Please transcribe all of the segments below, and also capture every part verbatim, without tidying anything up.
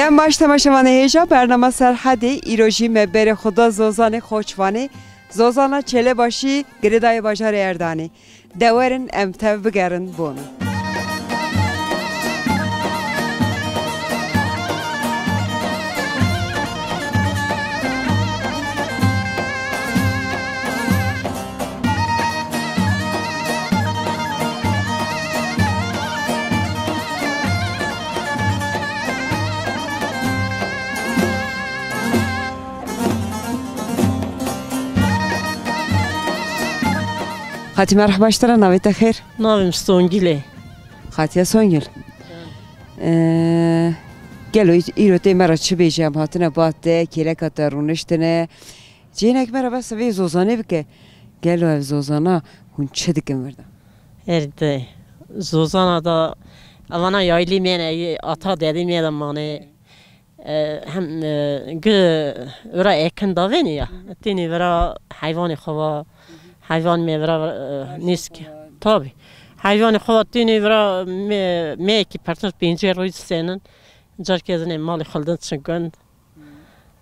Em baş temaşevanê hêja bernama Serhedê, îro jî me berê xwe da Zozanê Xoçvanê, Zozana Çelebaşî, girêdayê bajarê Erdanê. De werin em tev bigerin Bono. Xatî, merheba ji te re, navê te xêr? Navê min Songîl e. Xatiya Songîl. Ee, gelo î-, îro tê me re çi bêje, em hatine ba te, kêleka te rûniştine. Cênek me re behsa vê zozanê bike. Gelo ev zozana hûn çi dikin vir de? Her de zozana da evana yaylî me ne, ata dedî me de mane. E, hem, e, gi vira ekin davênî ya. Tînî vira heyvanê xwe va, heyvan me vira, e, nîsk. Tabî. Heyvanê xwe va tînî vira me, meyekî pertir pêncê rûyî sênin. Carkê zinê malê xwe li din çin gund.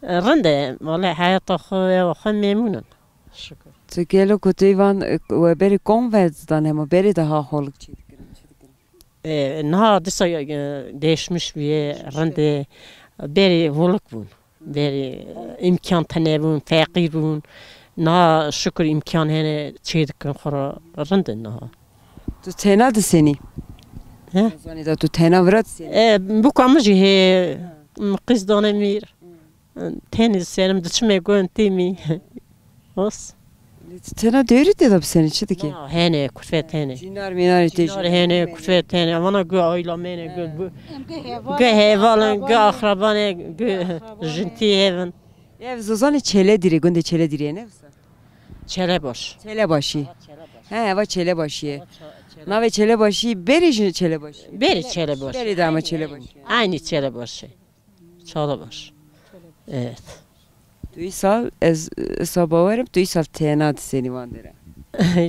E, rind e, malê heyata xwe, ewa xwe memnûn in. Şikir. Tu gelo ku tu van, e, we berê kom ve zidan hema berê daha holik çê dikirin, çi dikirin? E, niha dîsa, e, değişmiş bûye, rind e, berê holik bûn. Berê, e, îmkan tune bûn, feqîr bûn. Niha şikir îmkan hene çê dikin xwe re, rind e niha. Tu têna disenî? He? Zanî da tu têna vira disenî? E, buka min jî hê, min qîz dane mîr. Tenê serim diçime gund têmî. Os. Lê tu tena dêrî tê de bisenî, çi dikî? Na, hene, kurfet hene. Cînar mînarî tê jî. Cînar hene, kurfet hene. Vana gu ayla mene, gu, gu, gu hevalin, gu akrabanê, gu jintî hevin. Ev zozanê Çeledirê, gundê Çeledirê ne wisa? Çelebaş. Çelebaşî. Ha, Çelebaş. He, eva Çelebaşî ye. Eva Ça-, Çele- Navê Çelebaşî, berê jî Çelebaşî. Berê Çelebaş. Berê de ama Çelebaşî. Aynı Çelebaşî. Çelebaş. Evet. Tu îsal, ez, îsal bawerim, tu îsal têna disenî van dere.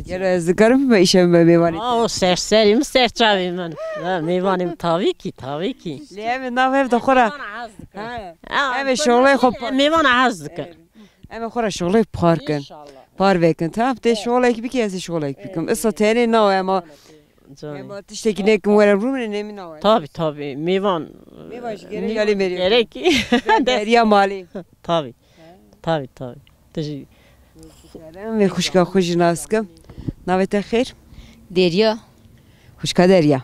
Gelo ez dikarim me îşev me mêvanê. Aa, o ser serî min, ser çavê min. Ha, mêvanê min, tabii ki, tabii ki. Lê em nav hev de xwe re. Mêvana hez dikin. Ha. Aa, em ê şoxlê xwe par. Mêvana hez dikin. Evet. Em ê xwe re şoxlê par kin. İnşallah. Par vekin. Tamam, tê şoxlek bikî, ez ê şoxlek bikim. Îsa tenê nawe ema. Canım. Ema tiştekî nekim were rû min, nêmî nawe. Tabii, tabii. Mêvan. Mêvan jî gerek yalê merî. Gerek. Derya malî. Tabii. Tabii, tabii. Tu jî. Em vê xwişka xwe jî nas kim. Navê te xêr? Derya. Xwişka Derya.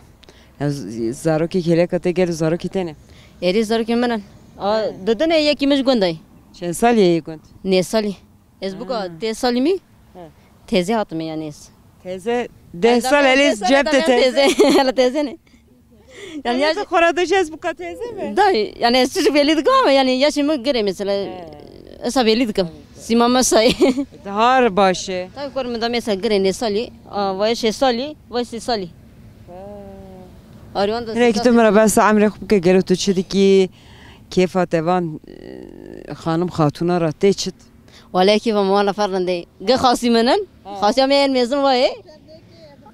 Ya z-, zarokê kêleka te gel û zarokê te ne? Erê zarokê min in. A, didine yekî min ji gund e. Çend salî ye yê gund? Nê salî. Ez bûka Ha. deh salî mî? He. Teze hatime yani ez. Teze deh sal elê cem te teze. Teze. Hele teze ne? Yani ya xora da ez bûka teze mi? Da, yani ez çocuk belli dikim ama yani yaşımı göre mesela. He. Esa belli dikim. Sima masayı. Daha baş e. Tabii korum da mesela göre ne sali, a, vay şey sali, vay şey sali. Arıwan da. Hinek tu min re behsa emrê xwe bike, gelo tu çi dikî, kêfa te van, e, xanim xatûna re tê çit? Wele kêfa min wana fer rindê. Gi xasî min in. Ha. Xasiya me en mezin vayê.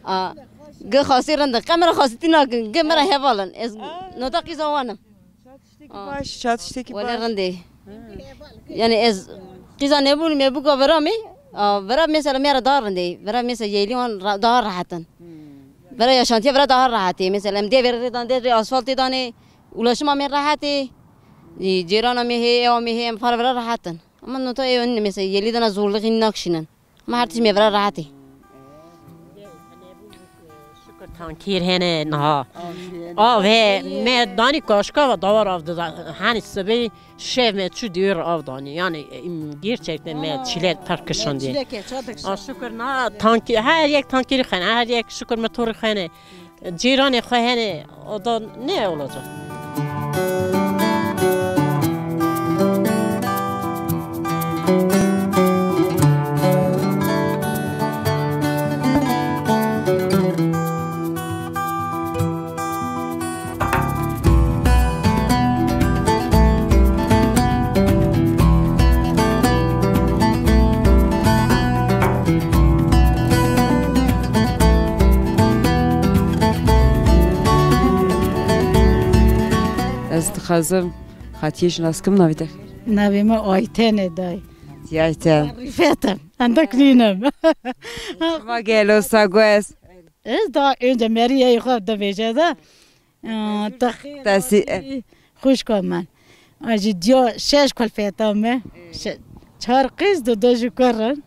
A, gi xasî rind in. Qe min re xasîtî nakin. Gi min re heval in. Ez nota qîza wan im. Çatiştekî baş, çatiştekî baş. Wele rindê. Yani ez qîza nebûn me bûka vera me. A, vera mesela me re daha rindê. Vera mesela yêlî wan ra-, daha rahat in. Vera yaşantiya vera daha rahat e. Mesela em dê verê dan dê asfaltê danê. Ulaşima me rahat e. E, cêrana me hê, ewa me hê, em far vera rahat in. Ama nota ew in mesela yêlî dana zorluğî nakşînin. Ama her tişt me vera rahat e. Şükür tankîr hene niha. Av he, me danî kaşka ve dawar av dida. Hani sibê şev me çû diyar av danî. Yani, em, gerçekten me çile pir kişandî. Çileke, çadır. Aa, şükür na tankî, her yek tankîrî xene, her yek şükür motorî xene. Cîranê xwe hene, o da ne olacak? Ez dixwazim Hatiye, ji nas kim, navê te xêr? Navê me Ayten e, dayê. Hatiye Ayten. Rîfet im. Endek nînim. Şima gelo sago ez. Ez daha önce meriyê xwe dibêje de. Aa, te xêr Tesî- hatî, xwişka min. A jî diya şeş kulfeta me. Şe-, çar qîz, du du jî kur in.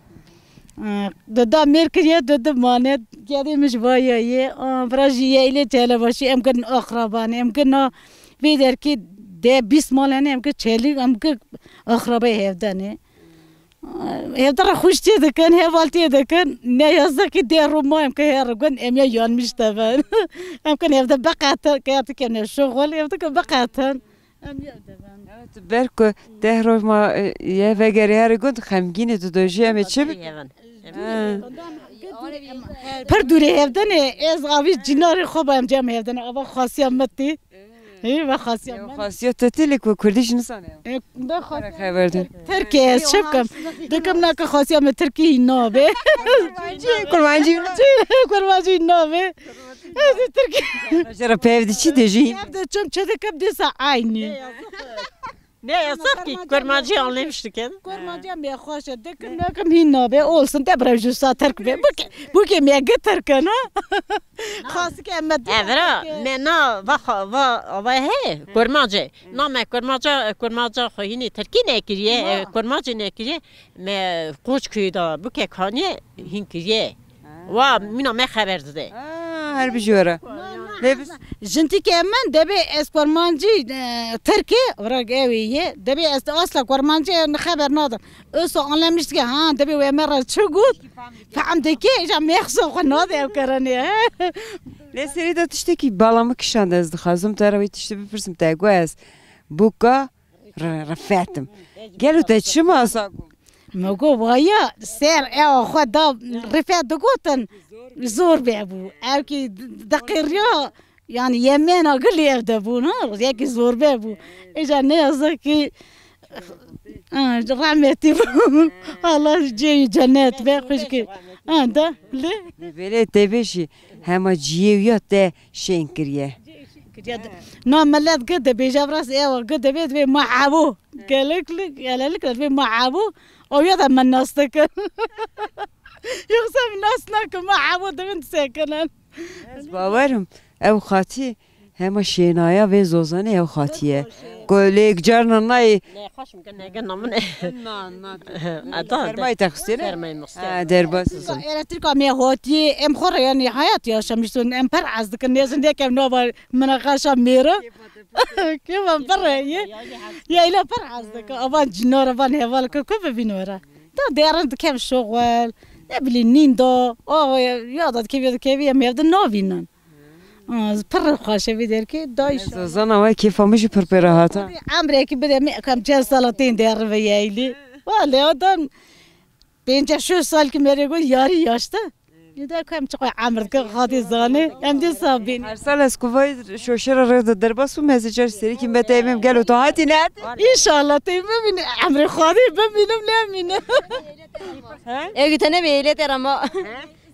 Aa, du du mêr kiriye, du du mane. Gedê min ji vaya ye. Aa, vira jî ye îlê Çelebaşî. Em girin axraban, em girin a vê derkê de bîst mal hene, em girin çelîk, em girin axrabay hevdene. Hevdara xweş tê dikin, heval tê dikin. Ne yazık ki dê Roma em ke her gün em ya yanmış de ben. Em ke evde beqetin, ke artık em ne şoğul, evde ke beqetin. Em ya de ben. Evet, ber ku deh roj ma, e, ye vegere her gün xemgînê tu dojî em ê çi bik? Hevan. Ha. Pir dûrê hevdene, ez avî cinarê xwe ba em cem hevdene. Ava xasiya me tê. Hê, ve xasiya Ew min. Xasiya te tê lê ku Kurdî jî nizane. E, be xasiya Xeber de. Tirkî ez çi bikim? Dikim nake xasiya min Tirkî hîn nabe. Kurmancî, kurmancî. Kurmancî hîn nabe. Ez ê Tirkî. Jere pev di çi dê jî? Pev de çim çi dikim dîsa aynî. Ne yazık ki kurmancî anlamış dikin. Kurmancî em ê xweş e. Dikim nakim hîn nabe. Olsun de bira jû sa Tirk be. Bu ke, bu ke me gi Tirk e, no? Xasik em me Evra, me na va, va, va he, kurmancê. Na me kurmaca, kurmaca xwe hînî tirkî nekiriye, e, kurmancê nekiriye. Me Koçköy'da bu ke kaniye hîn kiriye. Wa mîna me xeber dide. Ha, her bijî were. Lê biz Jintîkê min debê ez kurmancî, e, tirkî, vira ew ê ye. Debê ez asla kurmancî xeber nadim. Ösa anlamış ki, ha, debê we me re çi got? Fehm dike, îca mexso xwe nade ew kerene, he? Lê serî de tiştekî bala min kişand, ez dixwazim te re wê tiştê bipirsim, te got ez bûka re-, rifetim. Gelo te çima sa got? Me got, waya ser ew xwe da rifet digotin, zor be bû. Ew kî deqê riya, yani yemena gilê ev de bûn, ha, yekî zor be bû. Îca ne yazık ki Ha, rahmetî bû. Allah cihê wî cennet be, xwişkî. Ha, da, lê. Lê belê te bêjî, hema cihê wî ya te şên kiriye. Na millet gi dibêje, bi rastî ewa gi dibê, dibê ma ewo. Gelek li, gelelik dibê ma ewo. O ya da min nas dikin. Yoksa min nas nakin, ma ewo dibin disekinin. Ez bawerim, ew xatî hema şênaya vê zozanê ew xatî ye. Ku lê carna nayê. Ne, xweş min kir, ne, gina min e. Na, na. Ata, sermayê te xistê ne? Sermayê min xistê. Ha, derbas zozan. Elektrîka me hatiye, em xwe re, yani, hayat yaşamışsın. Em pir ez dikin, ne zindek em nava minaqaşa mêra. Kêfa pir e, ye. Ya, îla pir ez dikin. Avan cinar, avan heval, ku, ku bibîn were. Da derin dikem şoxwel. Ne bileyim, nîn da. O, ya da dikevî, dikevî, em evde navînin. Aa, pir xweş e vê derkê, da inşallah. Zana we kêfa min jî pir pê re hata. Emrekî bide me, kam çend sala tên derve yeylî. Wale adam pêncî şeş sal ki merê got yarî yaşta. Nida kam çiqo emr dike, Xwedê zane, em dê sabîn. Her sal ez ku vay şoşera rê de derbas bûm, ez ê car serîkî me te emêm gelo tu hatî ne hatî? İnşallah tê bimîne, emrê Xwedê bimînim nemînim. He? Ê, te ne bê, lê te rema.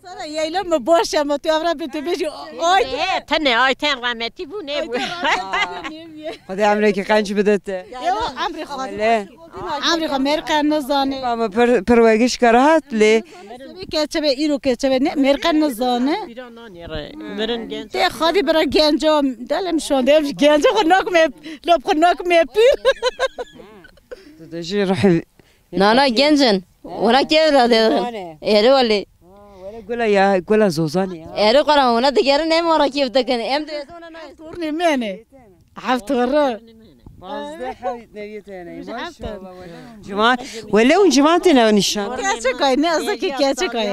Sana yayla mı boş ama tu evra bê tu bêjî, ay. He, tenê Ayten rahmetî bû, ne bû? Xwedê emrekî qenc bide te. Yo, emrê Xwedê. Emrê xwe mêr qe nizane. Ama pir, pir wegişka rahat lê. Sibê keçe be, îro keçe be, ne, mêr qe nizane. Mirin genç. Te Xwedê bira genca, delem şonde, genca xwe nakme, lop xwe nakme pîr. Tu de jî ruhê Nana genc in. Wina kê ra de. Ere wale. Were gula ya, gula zozanê ya. Ere qara wina digerin em wara kêf dikin. Em de zona na. Tornê me ne. Heft torre. Pazdeh, hewt, neviyê te ne. Maşallah, wele hûn ciwan, wele hûn ciwan têne nîşan. Keçik ay, ne yazık ki keçik ay.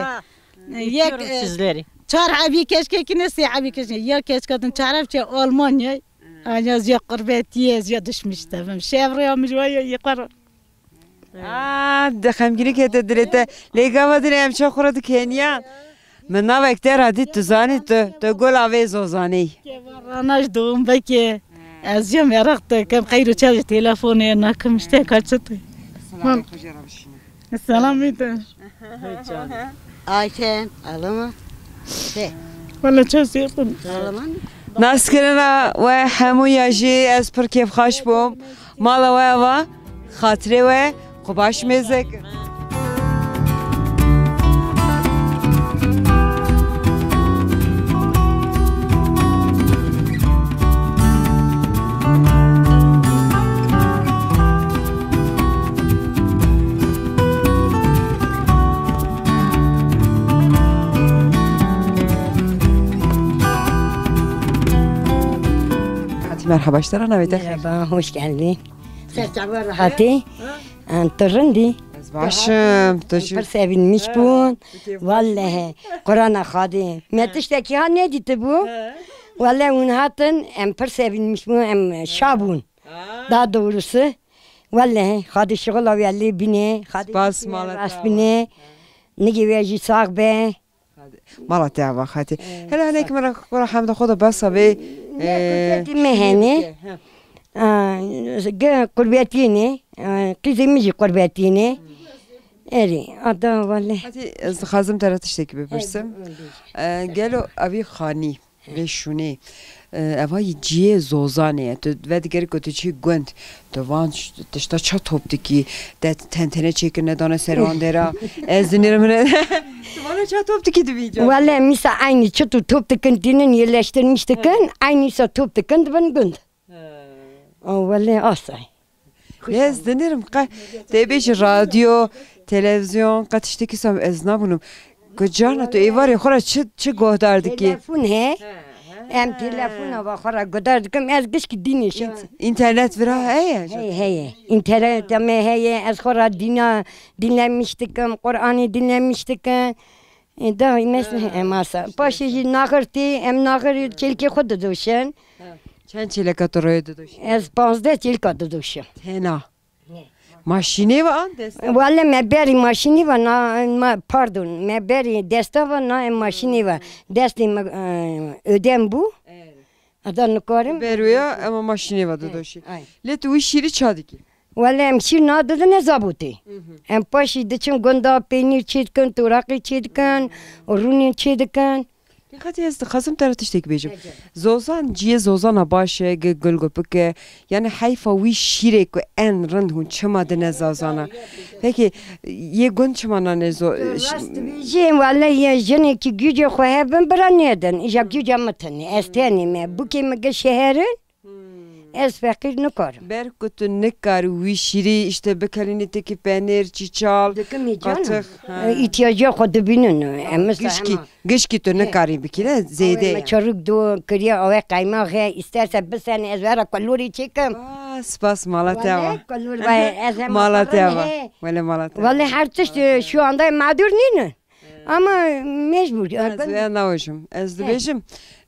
Yek, e, sizleri. Çar ev keçkekî ne, sê ev keçkekî. Ya keçka din çar ev çe Almanya. Anya ziya qurbetiye, ziya düşmüş tevim. Şevre ya mijwa ya yekar. Aa, de xemgînî kete dilê te. Lê gava dilê em çaxura dikeniyan. Min navek te ra dît, tu zanî tu, tu gola vê zozanî. Rana ji dom veke. Ez jî meraq dikim, xeyr û çav ji telefonê nakim, işte kaçit. Selam aleyküm. Ayten, alama. Şey. Wala çav sê xun. Alaman. Naskirina we hemûya jî ez pir kêfxweş bûm. Mala we ava, xatirê we, xwe baş mêze kir. Hatî, merhaba, ji te re navê te xêr. Merhaba, hoş geldin. Ser çava rahatî. Em tu rindî. Ez baş im, tu jî. Pir sevinmiş bûn. Wallahî, Qur'ana Xwedê. Me tiştekî ha nedîtibû. Wallahî hûn hatin, em pir sevinmiş bûn, em şa bûn. Daha doğrusu. Wallahî, Xwedê şixula we lê bîne, Xwedê Spas, mala te rast bîne. Nigê we jî sax be. Mala te ava xatî. Hele hinek min re xwe re hemda xwe de besa vê, e, kurbetî me hene. Bike, he. A, ge-, qurbetî ne. A, qîzê min jî qurbetî ne. Erê, ada wele. Xatî, ez dixwazim te re tiştekî bipirsim. E, gelo evî xanî, vê şûnê, e, eva yî ciyê zozanê ye. Tu vedigerî ku tu çî gund, tu van ş-, tişta ça top dikî, te tentene çêkirine dane ser wan dera. Ez dinêrim hine. Tu vana ça top dikî dibî ca. Wele mîsa aynî çi tu top dikin tînin yerleştirmiş dikin, aynî sa top dikin dibin gund. He. O wele asay. Lê ez dinêrim qe tê bêjî radyo, televizyon, qe tiştekî sam ez nabûnim. Ku carna tu êvarê xwe re çi, çi guhdar dikî? Telefon he. Em telefona va xwe re guhdar dikim. Ez gişkî dînê şim. Înternet vira heye? Heye, heye. Înternet me heye. Ez xwe re dîna dinlemiş dikim. Qur'anê dinlemiş dikim. E, da, mes-, e, masa. Paşê jî naxir tê, em naxir çêlkê xwe didoşin. Çend çêleka tu royê didoşî? Ez panzdeh çêlka didoşim. Tena? Ne. Maşînê ve an desta? Wele me berî maşînê ve na, ma, pardon, me berî desta ve na em maşînê ve. Destê me, e, ödem bû. Evet. Ada nikarim. Berûya, ema maşînê ve didoşî. Ay. Lê tu wî şîrî ça dikî? Wele em şîr nadidine zabûtê. Em paşî diçin gunda peynîr çêdikin, toraqî çêdikin, rûnê çêdikin. Lê xetî ez dixwazim te re tiştek bêjim. Zozan, ciyê zozana baş e, gi gul gupik e. Yani heyfa wî şîrê ku en rind hûn çima dine zozana. Peki, yê gund çima nane zo-, ş- Rast dibêjî, wele yê jinekî gücê xwe hebin bira nedin. Îja güca min tenê, ez tenê me. Bûkê min gi şeherin, ez feqîr nikarim. Ber ku tu nikar wî şîrî, işte, bikelînî tekî penêr, çîçal, Dikim î canım. Qatix, ha. E, îhtiyacê xwe dibînin. Em mesela Gişkî, hema. Gişkî tu nikarî bikî, ne? Zêde ye. Çarûk do kiriye, awe qeymax he, isterse bisene, ez vera kulorî çêkim. Spas, spas, mala te ava. Wele kulor vay, ez hem Mala te ava. He. Wele mala te ava. Wele her tişt, e, şu anda mağdur nînin. Ama mecbur. Ez vêya nawêjim. Ez dibêjim,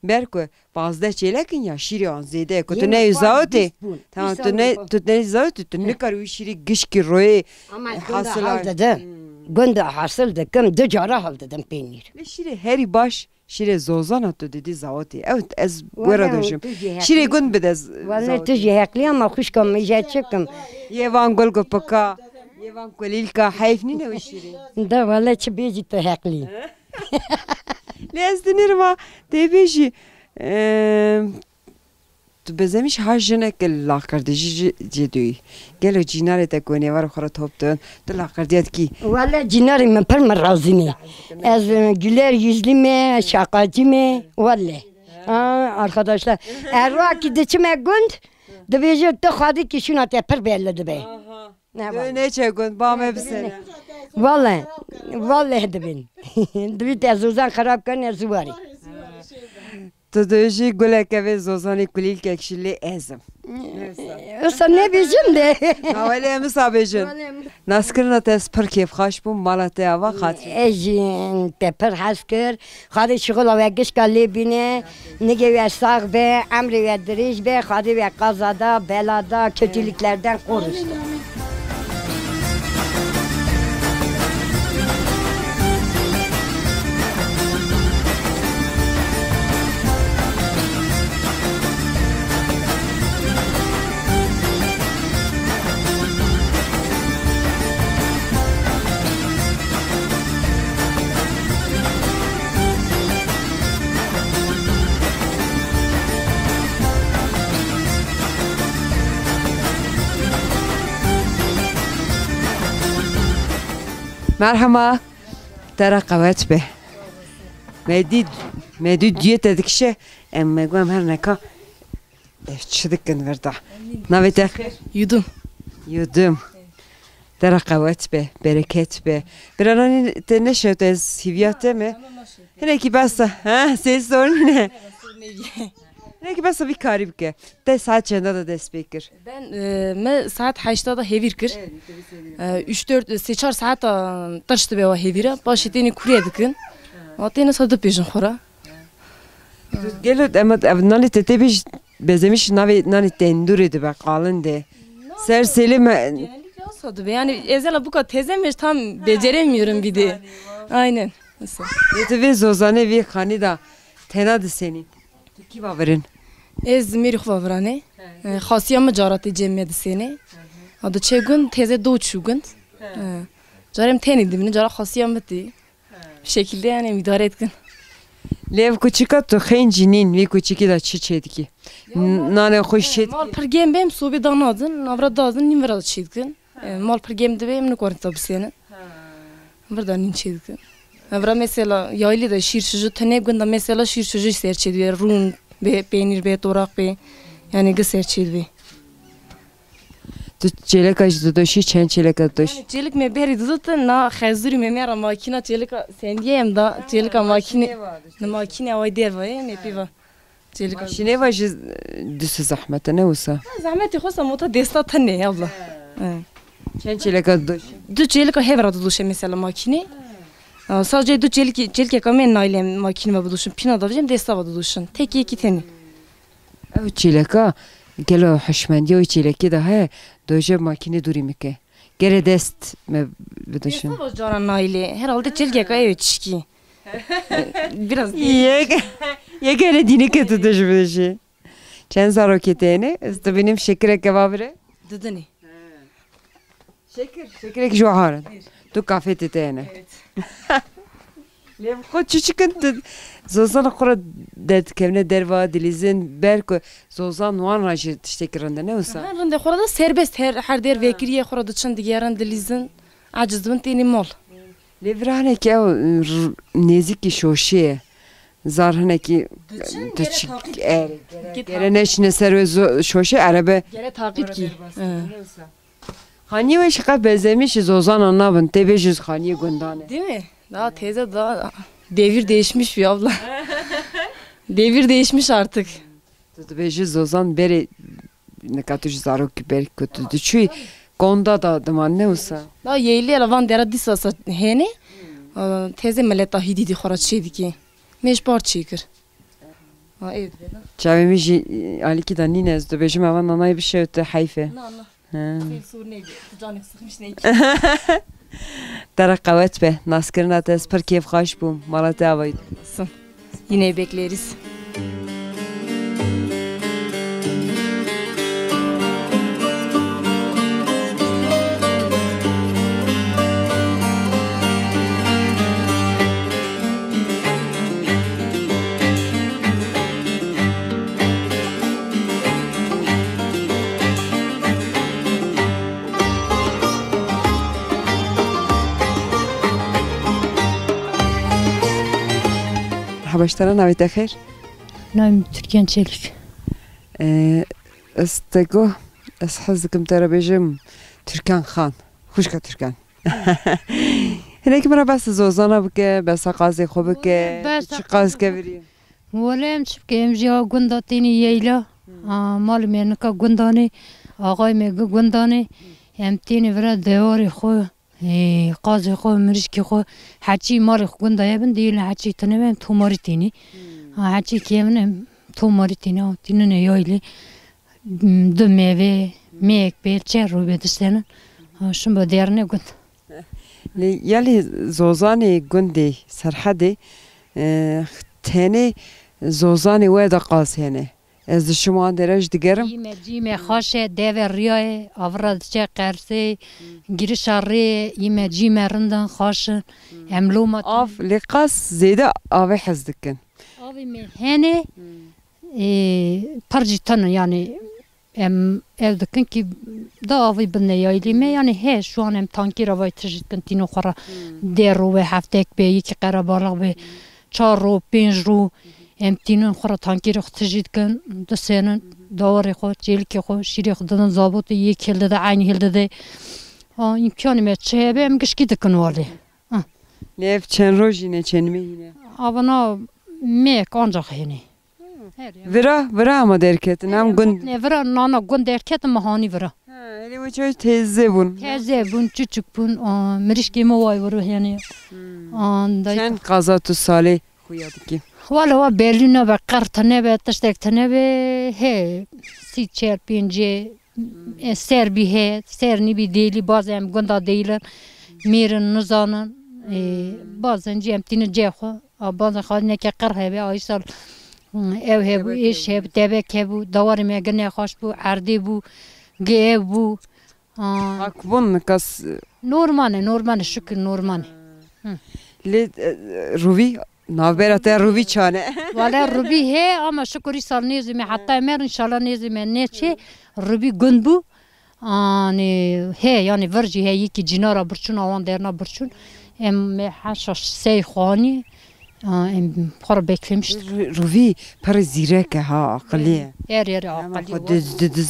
ber ku pazdeh çêlek in ya şîrê an zêde ye. Ku tu neyê zawitê. Tamam, tu ne, tu neyê zawitê, tu nikar wî şîrê gişkî royê. Ama gunda hasıl hal dedim. Gunda hasıl dedim, du cara hal dedim peynir. Lê şîrê herî baş, şîrê zozana tu didî zawitê. Ew ez were dojim. Şîrê gund bide z-, Wele tu jî heqlî ama xwişka min jî çikim. Yê van gul gupika. Yê van kulîlka, heyf nîne wî şîrî? Da wele çi bêjî tu heqlî. Lê ez dinêrim ha, tê bêjî, e, tu bezemîş ha jinek laqir dijî jî cê duyî. Gelo cînarê te ku nêvar xwe re top dibin, tu laqirdiya dikî? Wele cînarê min pir min razî ne. Ez, e, güler yüzlü me, şakacı me, wele. Ha, arkadaşlar. Erwakî diçime gund, dibêje tu xwedî kî şûna te pir belli dibe. Aha. Ne Tu var? neçe gund, ba me bisene. Vallahi, vallahi dibin. Dibî te zozan xerab kene ziwarî. Tu dibêjî guleke vê zozanê kulîlkek jî lê ez im. Wisa nebêjin de. Na welê em wisa bêjin. Naskirina te ez pir kêfxweş bûm, mala te ava xatirê. Ez jî te pir hez kir. Xwedê şixula we gişka lê bîne. Nigê we sax be, emrê we dirêj be, Xwedê we qaza da, bela da, kötülüklerden korusun. Merhema. Te re qewet be. Me dî, me dî duyê te dikişe. Em me got em her neka, ev çi dikin vir de. Navê te xêr? Yudum. Yudum. Te re qewet be, bereket be. Bira nanî te neşewt ez hîviya te me. Hinekî behsa, ha, sê sorun ne. Hinekî behsa vî karî bike. Te saet çenda de dest pê kir? Ben, e, me saet heşta de hêvîr kir. E, üç dört, sê çar saet de tirş dibe wa hêvîre. Paşê tênê kurê dikin. Wa têne sa dipêjin xwe re. Gelo em ev nanê te tê bêj, bezemîş navê nanê tendûrê dibe, qalin de. Ser sêlê me. Genellikle o sa dibe. Yani ezela buka teze me tam beceremiyorum bir de. Aynen. Mesela. Lê tu vê zozanê vê xanî de tena disenî. Tu kî vavirin? Ez mêrî xwe vavirane. He. E, xasiya min cara tê cem me disenê. Hı hı. A diçe gund, teze do çû gund. He. E, carem tenê dimîne, cara xasiya min tê. He. Şekilde yani îdare etkin. Lê ev kuçika tu xêncî nîn, vî kuçikî de çi çêdikî? Ya, mal, nanê xwe çêdikî? Mal pir gem bêm, sobê danadin, navra dazin, nîm vira çêdikin. E, mal pir gem dibe, em nikarin ta bisênin. Ha. Vir de nîn çêdikin. Evra mesela yaylî de şîr çijî tune gunda mesela şîr çijî ser çêdibe. Rûn be, peynîr be, toraq be. Yani gi ser çêdibe. Tu çêleka jî didoşî, çend çêleka didoşî? Yani çêlik me berî didotin, na xezûrî me mera makîna çêlika sendiye em da, çêlika makîne, makîne away derva ye, me pîva. Çêlika. Maşînê ve jî, e, dûsî zehmet e, ne wisa? Ha, zehmetê xwe sa mota desta tenê, abla. He. He. Çend çêleka didoşî? Du çêlika hev re didoşe mesela makînê. He. Ha, sadece du çêlkî, çêlkeka me naylem makînê ve bidoşim. Pîna da vijim desta ve didoşin. Tek yekî tenê. Ew çêleka, gelo hişmendiya wî çêlekê de heye, doje makînê dûrî mike. Gere dest me bidoşin. Desta ve cara naylê. Herhalde çêlkeka ev çişkî. Biraz yek, yek hele dînike tu dij bidijî. Çend zarokê te hene? Ez dibînim şekireke vavire. Didinê. Şekir, şekirek ji har in. Tu kafetê te hene. Evet. Lê xwe çi çikin tu zozana xwe re derdikevine derva dilîzin ber ku zozan wan re jî tiştekî rind e, ne wisa? Her rinde xwe re de serbest her, her der vekiriye xwe re diçin digerin dilîzin. Aciz dibin tênî mal. Lê vira hinekî ew, r-, nêzîkî şoşê ye. Zar hinekî diçin, tu gere çi-, taqîb, e, gere, gere neçine ser wê zo-, şoşê erebe. Gere taqîb kî. Xaniyê wê şiqe bezemî ji zozanan nabin. Tê bê ji xaniyê gundan e. Değil mi? Daha teyze daha devir değişmiş bir abla. Devir değişmiş artık. Tu dibêjî zozan berê nika tu ji zarokî ber ku tu diçûyî konda da diman ne wisa? Da yeylê la van dera dîsa sa hênê, e, teze mileta hîdî dî xwe re çê dikê. Mêj par çê kir. Ha, ev dibe da. Çavê min jî, e, alîkî da nîne ez dibêjim eva nanayê bişewite heyf e. Na, na. He. Sêl sor neydi. Tu canê sıkmış neydi. Te re qewet be. Naskirina te ez pir kêfxweş bûm. Mala te avayî. Olsun. Yine bekleriz. Merhaba ji te re, navê te xêr? Navê min Türkan Çelik. Ee, ez te got, ez hez dikim te re bêjim Türkan Xan, xwişka Türkan. Hinekî min re behsa zozana bike, behsa qazê xwe bike, behsa çi qaz kevirî. Wele em çi bike, em jî ya gunda tênî yeyla. Hmm. A, malê me nika gundanê, axayê me gi gundanê. Hmm. Em tênî vira dewarê xwe, ê, qazê xwe, mirîşkê xwe, heçî malê xwe gunda ye bin, diyê li heçî tune be, em tomarî tênî. Hmm. Ha, heçî kevin em tomarî tênî, ha, tînine yaylê. Du mêvê, mêyek pê, çer rû bê diştenin. Ha, şin be diyarine gund. Lê yalê zozanê gundê Serhedê, e, tenê zozanê we de qaz hene. Ez di şima dere ji digerim. Yî me, cî me xaş e, devê riya ye, avira diçe qersê, girişa rê ye, yî me, cî me rindin, xaş in. Em loma Av, lê qaz zêde avê hez dikin. Avê me hene, Ê, par jî tune, yani, em ev dikin ki da avî binê yaylî me, yanî he şu an em tankî re vay tijî dikin tîno xwe re. Hmm. Dê ro ve heftek be, yekî qerebalix be, çar ro, pênc ro, em tînin xwe re tankî re xwe tijî dikin, disênin, dawarê xwe, çêlikê xwe, şîrê xwe didin zabotê, yek hildide, eynî hildide. Ha, îmkanê me çi hebe em gişkî dikin walê. Ha. Lê ev çend rojî ne, çend mehî ne? Avana mêk ancaq hênê. Her yer. Vira, vira ama derketin, em gund. Ne vira, nana gund derketin, me hanî vira. Ha, hele wê çaw teze bûn. Teze bûn, çuçuk bûn, a, mirişkê me way vuru yani. Hmm. An da. Çend qaza tu salê xuya dikî? Wala wa belli ne be, qer tine be, tiştek tine be, he, sî çer pêncê, e, ser bî he, ser nîbî dêlî, bazê em gunda dêlin, mêrin nizanin, e, bazên jî em tînin cê xwe. A, bazên xwe neke qir hebe, a, îsal, hmm, ev hebû, êş hebû, tebek hebû, dawarê me gi nexweş bû, erdê bû, gi ev bû. A. Hak bûn, nikas. Normal e, normal e, şükür normal e. Hı. Lê, e, rûvî, navbera te rûvî çane? Wala rûvî he, ama şükür îsal nêzî me, heta me inşallah nêzî me neçê, rûvî gund bû. Anî he, yanî vir jî he, yekî cînara birçûn, awan derna birçûn. Em me heşa sey xwanî, a, em xwe re beklemiştik. Rû-, Rûvî pir zîrek e ha, aqilî ye. Erê, erê, aqilî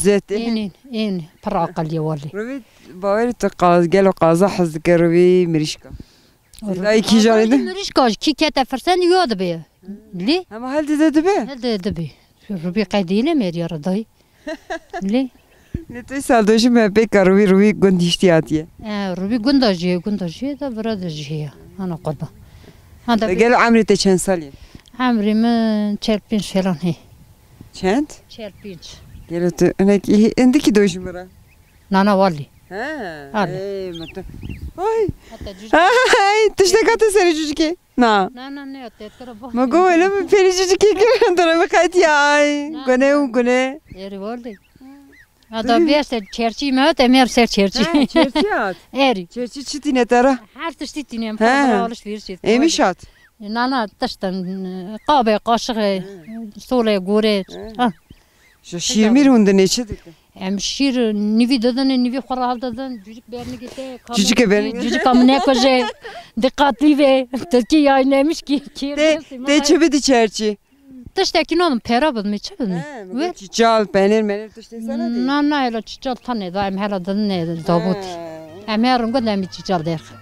ye. Ên, ên, ên, pir aqilî ye walê. Rûvî, bawerî tu qaz-, gelo qaza hez dike Rûvî mirîşka. Seyda kîjan e? Mirîşka, kî kete firsend yo dibe. Lê? Hema hel dide dibe? Hel dide dibe. Rûvî qey dîne me diyara dayî. Lê? Lê tu sal dojî me pêka Rûvî, Rûvî gund hiştî hatiye. E, Rûvî gunda jî, gunda jî da vira de jî ya. Ana qurban. Ha da. Gel emrê te çend salî? Emrê min çel pênc falan hê. Çend? Çel pênc. Gel tu, inek, indikî dojî min re. Nana wali. He. Wali. Ey, me tu. Ay. Hatta cüce. Ay, tiştek hate serê cücikê. Na. Na, na, ne, te kira bak. Ma go öyle mi? Peri cücikê kir, dore mi qayt ya, ay. Na, gune na. U gune. Eri wali. Ada beste çerçî me hat, em ê ser çerçî. Ha, çerçî hat. Eri. Çerçî çi tîne te re? Her tiştî tîne, em ha, para alışveriş et. Emiş hat. Na, na, tiştin, qabe, qaşığı, sole, gore. Ha. Ha. Ji şîrmîr hûn dinê çi dikin? Em şîr nivî didin, nivî xwe re hildidin. Cûcik bernigê te, cûcikê bernigê. Cûcika min nekuje. Diqatlî be. Tirkî yaynemiş ki. Tê, tê çi bidî çerçî? Tiştekî nadim, pera bidimê, çi bidimê? He, çiçal, penêr, menêr tiştê sana dî? Na, na, hela çiçal tane da, em hela didin ne zabot. He. Em her ringo de em çiçal derxin.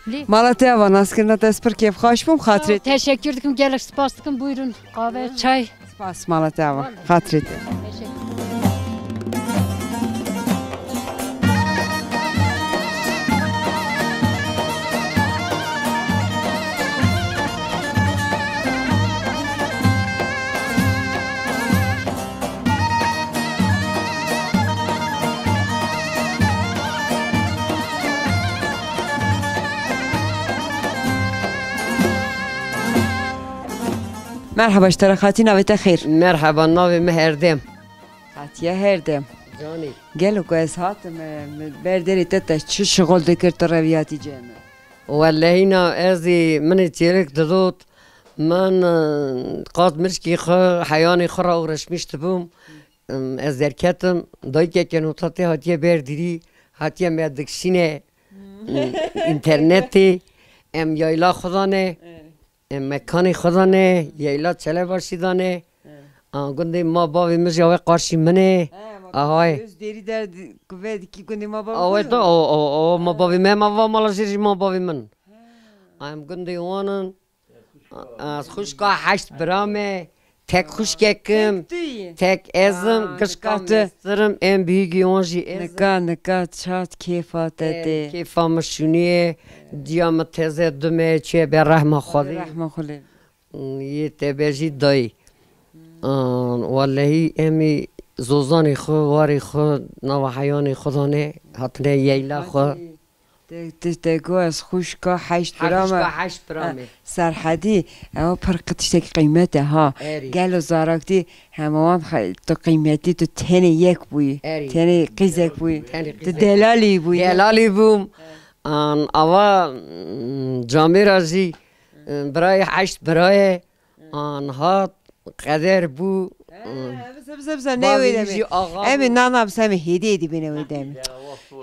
Lê? Mala te ava, naskirina te ez pir kêfxweş bûm, xatirê te. Teşekkür dikim, gelek spas dikim, buyurun. Qave, çay. Spas mala te ava. Xatirê te. Teşekkür. Merheba, ji te re xatî, navê te xêr? Merheba, navê min Erdem. Xatiye Herdem. Canî. Gelo ku ez hatim, e, min ber derê te, te çi şixul dikir, tu reviyatî cem e? Wellehîna ez ê min ê çêlik didot, min, e, qaz mirişkî xwe, heyanê xwe re uğraşmiş dibûm. Em, ez derketim, dayikeke nota tê hatiye ber dîrî, hatiye me dikişîne, hmm, internetê, em yayla xwe dane, evet, em mekanê xwe dane, yayla Çelebaşî dane. Evet. A, gundê ma bavê min jî awe qarşî min e. He, bak, aha, öz dêrî der di-, ku ve dikî gundê ma bavê. Awe da, o, o, o, ma bavê me, ma va mala jêr jî ma bavê min. He. A, em gundê wan in. Ez xwişka heşt bira me, tek xwişkek im, tek tu yî, tek ez im, ha, gişka nika tu. Mestirim, em bîgî wan jî ez im. Nika, nika çat kêfa te tê. Kêfa min şûnî ye, diya min teze du me çûye ber rehma Xwedê. Rehma Xwedê. Yê te be jî dayî. An, wellehî em ê zozanê xwe, warê xwe, nava heyanê xwe dane, hatine yeyla xwe. Te, te, te got ez xwişka heşt bira me. Xwişka heşt bira me. Ha, Serhedî, ew pir qi-, tiştekî qîmet e ha. Erê. Gelo zaraktî hema wan xe-, tu qîmetî, tu tenê yek bûyî. Erê. Tenê qîzek bûyî. Tenê qîzek. Tu delalî bûyî. Delalî bûm. An, ava, mm, camêra jî, mm, birayê heşt birayê. An hat, qeder bû. He, mm. Bize, bize ne Bavê wê wî demê. jî axa Em bû. ê nana bize em ê hêdî hêdî bêne wê demê.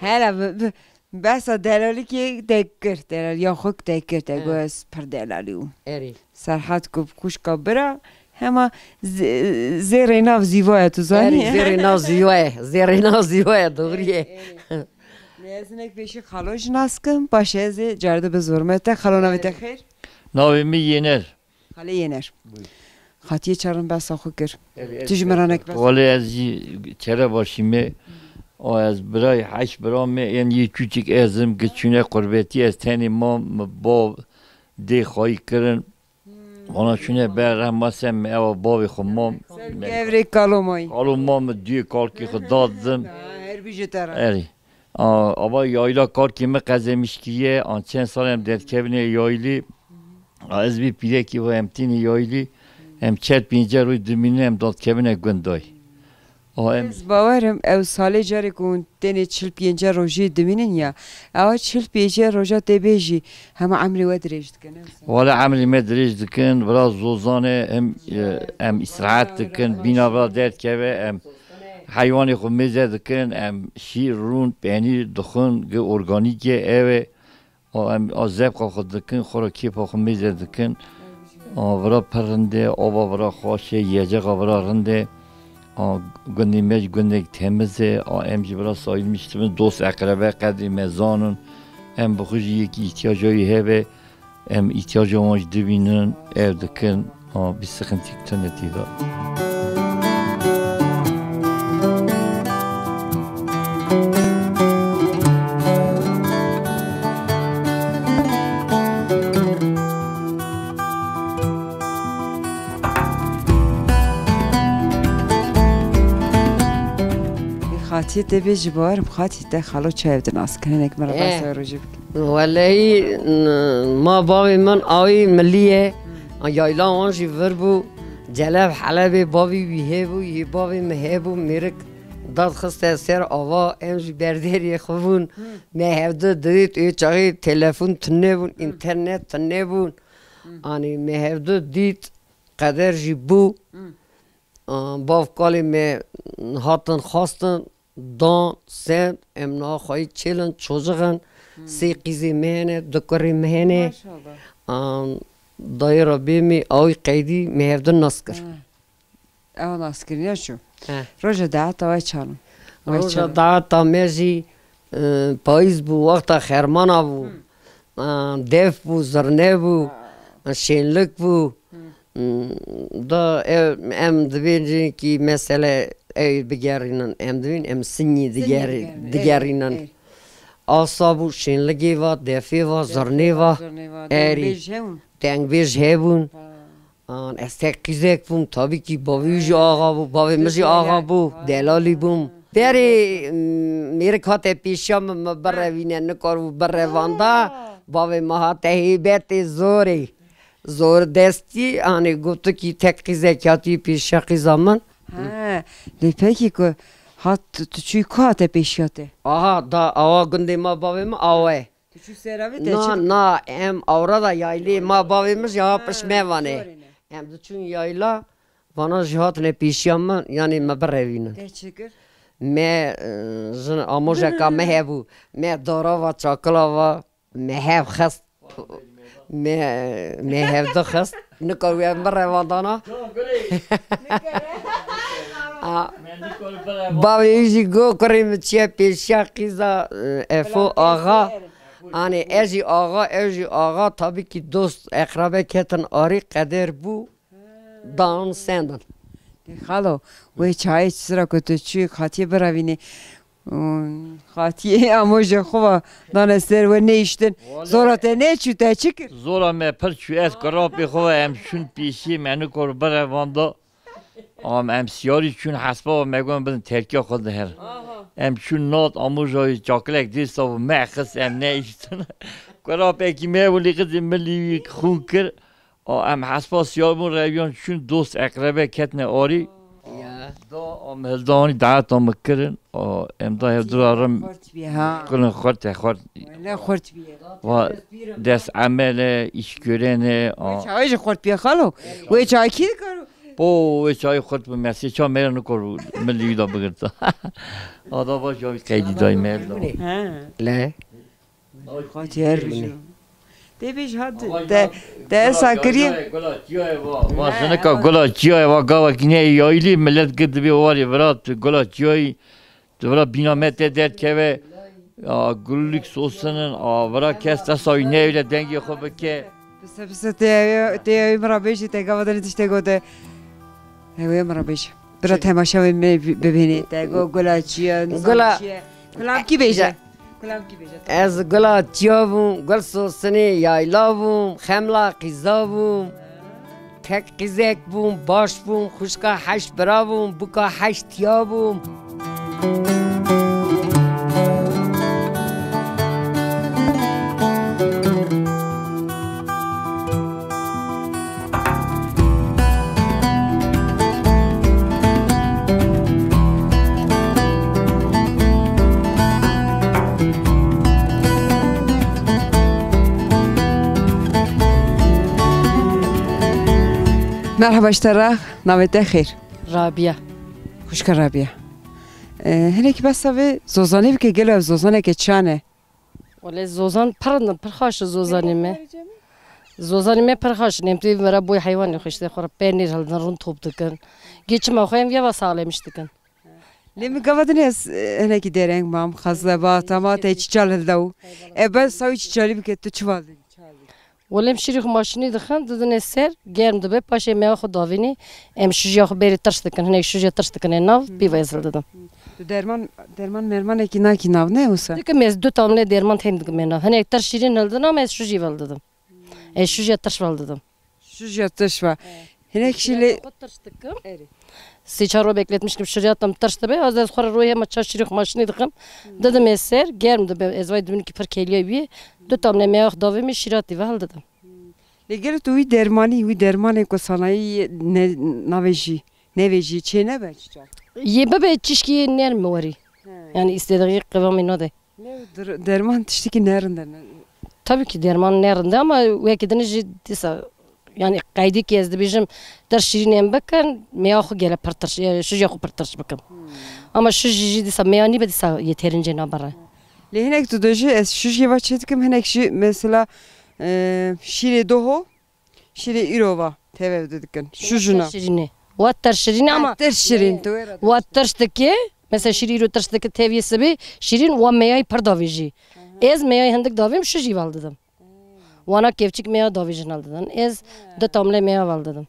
Hele bi, bi, behsa delalikê te kir, delaliya xwe te kir, te He. got ez pir delalî bûm. Erê. Serhat ku xwişka bira, hema z-, zêrê nav zîva ye, tu zanî. Erê, zêrê nav zîva ye, zêrê nav zîva ye, doğru ye. Erê, erê. Lê ez hinek pêşî xalo jî nas kim, paşê ez ê carde bi zor me te. Xalo navê te xêr? Navê min Yener. Xalê Yener. Buyur. Xatiyê çarin behsa xwe kir. Evet, Tu ji evet, min re evet. nek behs. Wale ez jî çere başî me. O ez birayê heşt bira me, en yê çûçik ez im, gi çûne qurbetî ez tenê mam, min bav dê xayî kirin. Vana çûne ber rehma se me ewa bavê xwe mam. Ser gevrê kalo mayî. Kalo mam min duyê kalkê xwe dad dim. Ha, her bijî te re. Erê. A, ava yayla karkê min qezemiş kiriye, an çend sal em derkevine yaylî. A, ez vê pîrekî ve em tînî yaylî, em çer pênce roj dimînin, em dadkevine gundayê. A, em Ez bawerim ew salê carê ku hûn tenê çil pênce rojê dimînin ya, ewa çil pênce roja tê bê jî hema emrê we dirêj dikin, ne wisa? Wala emrê me dirêj dikin, vira zozan e, em, e, em îstirahet dikin, bîna vira derdkeve, em heywanê xwe mêze dikin, em şîr, rûn, penîr, dixwin, gi organîk e, ew e. A, em a zevqa xwe dikin, xwe re kêfa xwe mêze dikin. A, vira pir rind e, ava vira xweş e, yecexa vira rind e. A, gundê me jî gundek temiz e. A, em jî vira sayilmiş dibin, dost eqrebe qedrê me zanin. Em bi xwe jî yekî îhtiyaca wî hebe. Em îhtiyaca wan jî dibînin, ew dikin. A, bir sıkıntı tune tê de. Xatiyê te bê ji bawerim, xatiyê te xalo çayev dinas kirin, hinek min re Eh. behsa rojê bike. Welehî, n-, ma bavê min awî milî ye. Hmm. Yayla wan jî vir bû. Hmm. Celeb helebê bavî wî hebû, yê bavê min hebû, mêrik dad xiste ser ava, em jî berderiyê xwe bûn. Hmm. Me hevdu didît, ê çaxê telefon tune bûn, Hmm. înternet tune bûn. Hmm. Anî me hevdu dît, qeder jî bû. Hmm. A, bav kalê me hatin xwestin, dan, send, em niha xweyî çêl in, çocix in, Hmm. sê qîzê me hene, du kurê me hene. Maşallah. A, dayê re bê me, awî qeydî me hevdin nas kir. Ha. Ew nas kir, ya çû. He. Roja daeta we çanin. We Roja çanin. daeta me jî, e, payîz bû, wexta xermana bû. Hmm. A, def bû, zirne bû, Ha. şênlik bû. Hmm. Hmm, da ev, em dibêjin kî mesele ew bigerînin. Em dibên em sinyî Sinyî digerî-, digerînin. digerînin. Evet, evet. Asa bû, şênligê va, defê va, Defê zirnê va, va, zirnê va. Erî. Dengbêj hebûn. Dengbêj hebûn. Ha. An, ez tek qîzek bûm, tabî kî bavê wî jî axa bû, bavê min jî axa bû, delalî bûm. Berê, m, mêrik hate pêşiya min, min birevîne, nikaribû birevanda. Ha. Bavê min hate hêbetê zorê. Zor destî, anê gotikî tek qîzek hatî pêşiya qîza min. He, lê pekî ku hat, tu çûyî ku hate pêşiya te? Aha, da awa gundê ma bavê min awa ye. Tu çû seravê te Na, çi? na, em awra da yaylê ma bavê min jî ha Ha, pişt me vanê. zorê ne. Em diçûn yayla, vana jî hatine pêşiya min, yanî me birevînin. Te çi kir? Me, e, jin amojeka me hebû. Me dara va, çakila va, me hev xist. Me, me hevdu xist. Nikar wê em birevandana. A, bavê wî jî got, kurê min çiye pêşiya qîza, e, Efo Axa. Anê ez jî axa, ew jî axa, tabî kî dost, eqrabe ketin arî, qeder bû, dan sendin. Xalo, wê çayê çi sira ku tu çû, xatiyê birevînê. Xatiyê amoja xwe va dane ser we neyiştin. Wale. Zora te neçû, te çi kir? Zora me pir çû, ez kurapê xwe ve em çûn pêşiyê me nikor birevanda. Am em siyarî çûn hespa ve me got bidin terkiya xwe diherin. Aha. Em çûn nat amoja wî çakilek dêsa ve me xist em neyiştin. Kurapekî me bû lê qizê min lî wî xûn kir. A, em hespa siyar bûn, reviyan çûn, dost eqrebe ketine arî. Ya. Da, a, em hildanî daeta min kirin. A, em da hevdira rim Xurt bî, ha. Kirin xurt e, xurt. Wele xurt bî. Va, dest emel e, îşkörên e, a. Wê çawa jî xurt bî, xalo. Wê çawa kî dikaro? Po, wê çayê xurt bi mesê ça mêre nikor min li wî da bigirta. Ada baş ya wî qeydî dayî mêr da. He. Le. Xatiyer bûne. Tê bêj hat te, te esa kiriye. Gula çiyayê va. Va jinika gula çiyayê va gavekî ne yayilî millet gir dibê warê virat gula çiyayê. Tu vira bîna me te derkeve, a, gullik sosinin, a, vira kes desta wî neyêle dengê xwe bike. Pise pise tê ew, tê ew min ra bêjî te gava denê tiştê gote. Ew ê min ra bêjî. Bira temaşa wê me bi-, bibînî te go gula çiye, nizam Gula çiye. Kulam kî bêje? Kulam kî bêje? Ez gula çiya bûm, gul sosinê yayla bûm, xemla qîza bûm. Kek qîzek bûm, baş bûm, xwişka heşt bira bûm, buka heşt tiya bûm. Merhaba ji te re, navê te xêr? Rabia. Xwişka Rabia. Ee, hinekî behsa vê zozanê bike, gelo ev zozaneke çan e? Wele zozan pir in, pir xweş e zozanê me. Zozanê me pir xweş in, em tê vera boy heywanê xwe işte xwe re penîr hildin, rûn top dikin. Gê çima xwe em yeva saxlem iş dikin. Lê min gava din ez, e, hinekî dereng mam, xezeba, tama te çîçal hilda û. E, behsa wî çîçalî bike, tu çi va didî? Wele em şîrî xwe maşînî dixin, didinê ser, germ dibe, paşê meya xwe davînî, em şûjiya xwe berê tirş dikin, hinek şûjiya tirş dikin ê nav, pîva ez hildidim. Tu derman, derman mermanekî nakî nav, ne wisa? Dikim ez du tamlê derman têm dikim ê nav. Hinek tirş şîrîn hildinam, ez şûjî ve hildidim. Ez şûjiya tirş ve hildidim. Şûjiya tirş ve. Hinek şî lê. Xwe tirş dikim. Erê. Sê çar roj bekletmiştim, şiriyatım tirş dibe. Az ez xwe re royê hema çar şirî xwe maşinî dikim. Didim ê ser, germ dibe. Ez vay dibin ki pir keliye wî. Du tamle meyax davê min şiriyatî ve hildidim. Lê gelo tu wî dermanî, wî dermanê ku sanayî ne, navê jî, nevê jî çê nebe çiçak? Yê bibe çişkî nerm werî. He. Yani istediği kıvamı ne de. Ne der-, derman tiştekî ne rind e, ne? Tabii ki derman ne rind e ama wekî din jî dîsa, yani qeydî ki ez dibêjim der şirîn em bikin, meya xwe gele pir tirş, e, şûjê xwe pir tirş bikim. Ama şûjî jî dîsa meya nîbe dîsa yeterince nabere. Lê hinek tu dibêjî ez şûjê va çê dikim, hinek jî mesela, e, şîrê doho, şîrê îro va tev ev dikin. Şûjina. Şirînê. Wa ter şirînê ama ter şirîn tu wê re. Wa tirş dike. Mesela şîrî îro tirş dike teviyê sibê şirîn wa meyayî pir davêjî. Ez meyayî hindik davêm şûjî val didim. Wana kevçik meya davêjin hal didin. Ez du tamle meya val didim.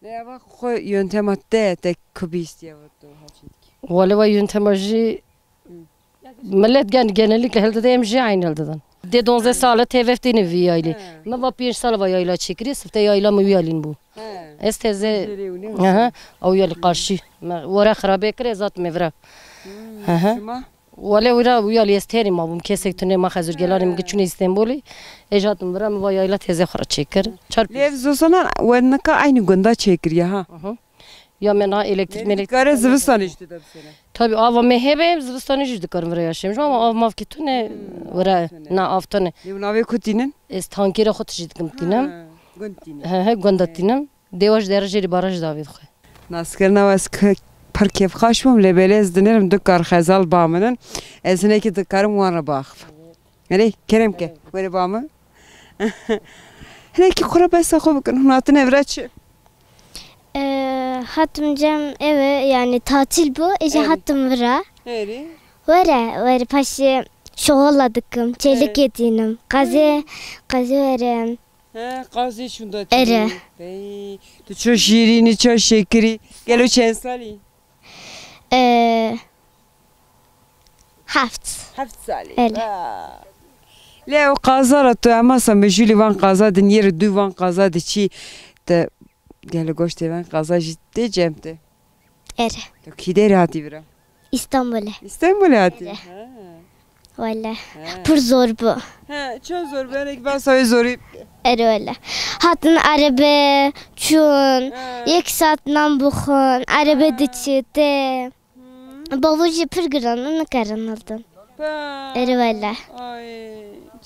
Lê eva xwe yöntema te, te ku bîstiye tu haçî dikî? Wale wa yöntema jî millet gen-, genellikle hildide em jî eyn hildidin. Dê donzdeh sale tevef têne vî yaylî. He. Min va pênc sal va yayla çêkirî, sifte yayla min wî yalîn bû. He. Ez teze, aha, ew yalî qarşî. Me were xirabe kir, ez hat me vira. Hı hı. Şima? Wele wira wî yalî ez terî ma bûm. Kesek tune ma xezûrgelanê min çûne Îstenbolê. Ez hatim vira min va yayla teze xwe re çêkir. Çar Lê ev zozanan we nika eynî gunda çêkiriye ha. Aha. Ya me na elektrik Lê melek. Dikare zivistanê jî tu de bisêne. Tabii ava me hebe zivistanê jî dikarim vira yaşayayım ama av mav ki tune vira na av tune. Lê navê ku tînin? Ez tankêra xwe tijî dikim tînim. Ha, gund tînin. He he gunda tînim. Dêwa ji derê jêrî baraj davê dixwe. Naskirina we ez ke-, pir kêfxweş bûm, lê belê ez dinêrim du kar xezal ba min in. Ez hinekî dikarim wan re biaxivim. Erê, kerem ke, were ba min. Hinekî xwe re behsa xwe bikin. Hûn hatine vira çi? Ee, hatim cem eve, yani tatil bu. Ece Evet. hatim vira. Erê. Were, were paşê şoğla dikim, çelik Evet. yetînim. Qazê, qazê were. He, qazê şunda Ere. tînî. Bey, tu ço şîrînî, ço şekirî. Gelo çend salî? Ee, heft. Heft salî. Öyle. Vay. Lê ew qaza ra tu emasa mijûlî van qaza din yê re dû van qaza diçî te gelo goştê van qaza jî tê cem te? Ere. Tu kî derê hatî vira? İstanbul'e. İstanbul'e hatî? Ere. Ha. Wele. Ha. Pir zor bû. He, ço zor bû? Hinek behsa wê zorî. Ere wele. Hatin erebe çûn, Ha. yek saat nan bixwin, erebe Ha. diçê te. Hmm. Bavûr jî pir giran in, nikarin hildin. Pa. Ere wele. Ay,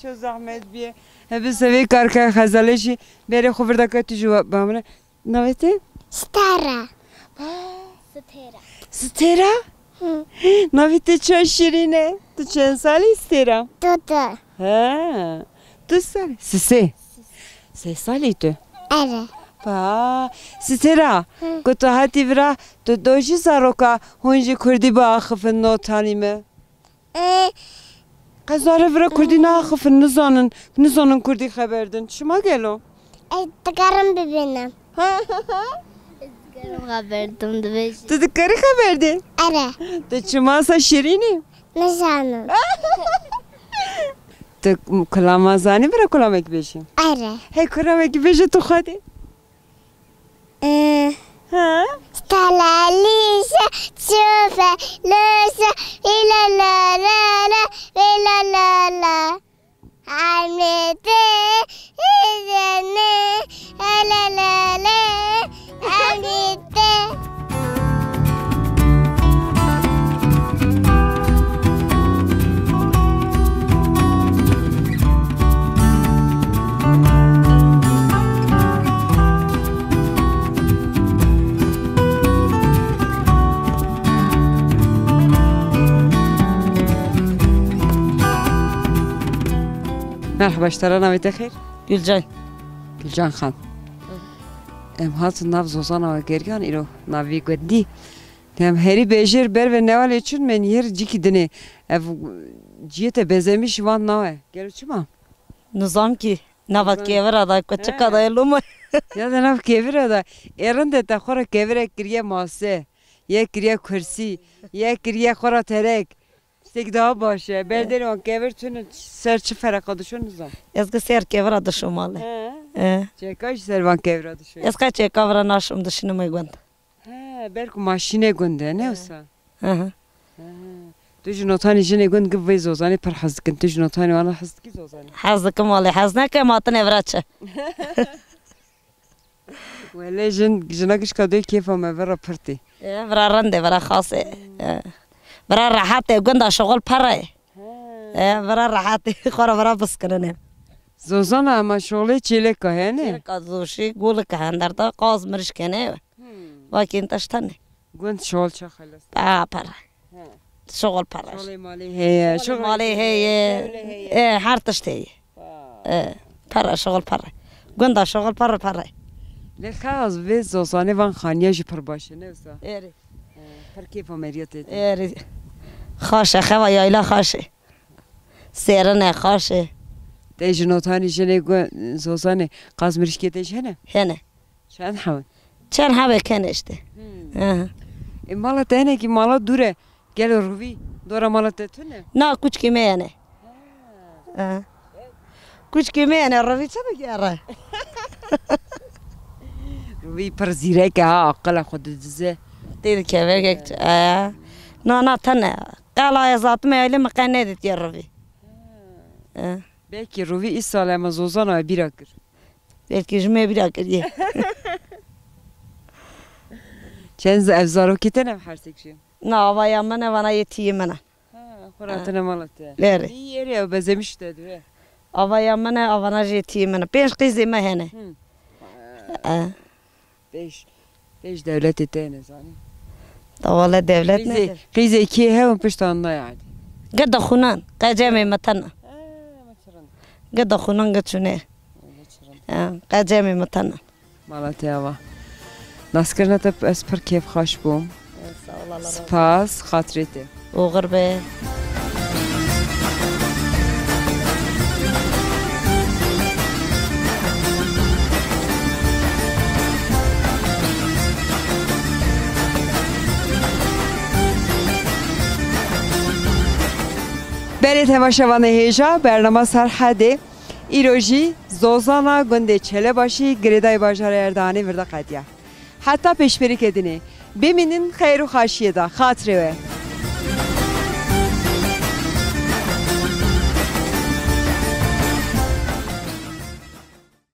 ço zehmet bîye. Hebe sevê karke xezalê jî berê xwe virda ke tu jî ba min e. Navê te? Stera. Stera. Stera? Hı. Navê te çi şirîn e. Tu çend salî Stera? Dudar. He. Tu salî? Sisê. Sê salî tu? Ere. Pa. Stera. Hı. Ku tu hatî vira, tu do jî zaroka hûn jî kurdî biaxifin notanî me. Ee, Qezare vira kurdî naaxifin, nizanin, nizanin kurdî xeber din. Çima gelo? Ez dikarim bibînim. Ez dikarim xeber din, dibêjim. Tu dikarî xeber din? Ere. Tu çima sa şirînî? Nizanim. Tu kulama zanî, vira kulamek bêjî. Ere. Hey, kulamek bêje tu xwedî. Ee, Ha? Stalelîşe, çufe, lişe, île le le le, île le le. Hamlete, îzene, ele le le, hamlete. Merhaba, ji te re, navê te xêr? Gülcan. Gülcan Xan. Em hatin nav Zozana we geriyan, îro navî gundî. Em herî bêjêr ber ve newalê çin me nîher cîkî dinê. Ev ciyê te bezemîş van nawe. Gelo çima? Nizam kî nava Nizam. Kevira da, kuçika da He. Luma. Ya da nav kevira da. Ê rinde te xwe re kevirek kiriye mase. Yek kiriye kursî. Yek kiriye xwe re terek. Tiştek daha baş e. Ber derê wan kevir çin ser çi fereqa dişo nizam. Ez ki ser kevira dişo male. He. He. Çeka jî ser van kevira dişo. Ez ka çeka vira naşim dişinime gund. He, ber ku maşînê gund e, ne wisa? Aha. He. Tu ji notanî jinê gund gi vê Zozanê pir hez dikin. Tu ji notanî wana hez dikî Zozanê? Hez dikim walê, hez neke ma tine vira çi? Wele jin, jina gişka dê kêfa me vira pir tê. E, vira rind e, vira xas e. E, vira rehet e, gunda şixul pere ye. He. E, vira rehet e, xwe re vira biskirine. Zozana, ema şixulê çêleka hene? Çêleka doşî, golika hender da, qaz mirîş kene. Hmm. Vakên te ji tenê. Gund şol çaxelas. Ba, pere. He. Şol pere. Şolê malê heye, Şolê şolê malê heye. Heye. Şolê heye. E, her tişt heye. Ba. E, pere, şol pere. Gunda şol pere, pere. Lê xelas vê Zozanê van xaniya jî pir baş e, ne wisa? Erê. E, pir kêfa meriya tê de. Erê. Xaş e, xewa yayla xaş e. Serine xaş e. Te ji notanî jinê gu-, Zozanê qaz mirîşkê te jî hene? Hene. Çend hew in? Çend hebek hene işte. Hmm. Aha. E, mala te hinekî mala dûr e. Gelo rûvî dora mala te tune? Na, kuçkê me hene. Ha. Ha. Kuçkê me hene, rûvî çi digere? Rûvî pir zîrek e ha, aqila xwe didize. Tê dikeve kek, e. Na, na, tene. Qela ez hatime aile min qe nedîtiye rûvî. Ha. E. Belkî rûvî îsal ema Zozana we bîra kir. Belkî ji me bîra kiriye. Çend ze-, ev zarokê te ne bi hersek jî? Na, avaya min e, vana yê tiyê min e. Ha, xwe Ha. Ratine mala te. Lêrê. Nî yerê ew bezemîş te dibe. Avaya min e, avana jê tiyê min e. Pênc qîzê me hene. Hı. E. Pêş, pêş dewletê te ne zanî. Da wele dewlet Qîzê, nedir? Qîzê kê hew in pişta nayadî? Gida xunan, qecemê me tena. Ha, me çirin. Gida xunan gid çûne. Me çirin. Ha, qecemê me tena. Mala te ava. Naskirina te ez pir kêfxweş bûm. Sağ ol, Allah razı olsun. Spas, xatirê te. Oxir be. Belê temaşevanê hêja, bernama Serhedê îro jî Zozana gundê Çelebaşî girêdayî bajarê Erdanê virde qediya. Heta pêşberîkê dinê. Bimînin xeyr û xaşiyê de. Xatirê we.